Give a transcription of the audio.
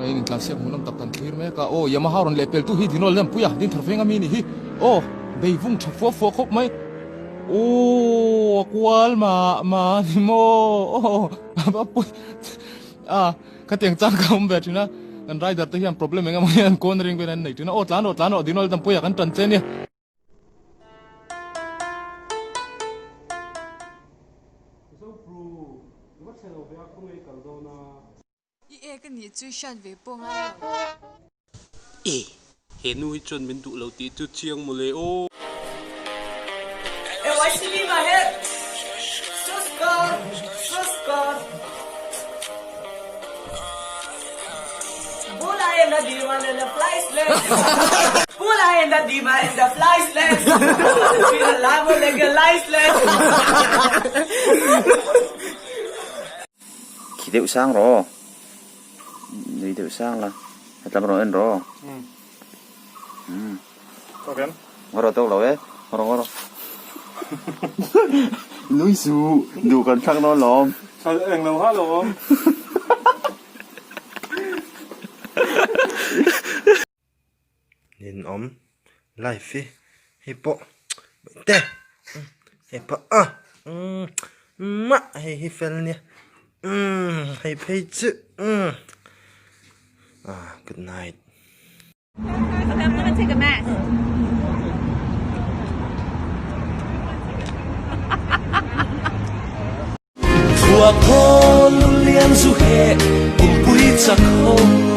Tunah hian intlansiak hmuhnawm tak kan thlir mek a, aw Yamaha rawn lehpel tu hi Dinawl Lempuia Dinthar veng ami ni hi, aw bei vung tha fua fua khawp mai, aw a kual mah mah a ni maw, aw a pawi a khatiang chang ka awm ve thin a, kan rider te hian problem eng emaw hian cornering vel an nei thin a, aw tlan rawh tlan rawh Dinawl Lempuia kan tan che nia. I ek a nih chu i hriat ve pawh ngai lo. E! He nu hi chuan min duh lo tih chu chiang mawle aw. Khi deuh sang rawh aw nui deuh sang la hetlam rawh en rawh aw umm ngaw rawh tawk lo e ngaw rawh ngaw rawh nui suh duh kan thlak dawn lawm englo ha lawm. Ninawm life hi hei pawh te hei pawh a umm mah hei hi fel nia umm hei phei chu umm ah good night. Thua khaw lu lian zu he kumpui chak ho.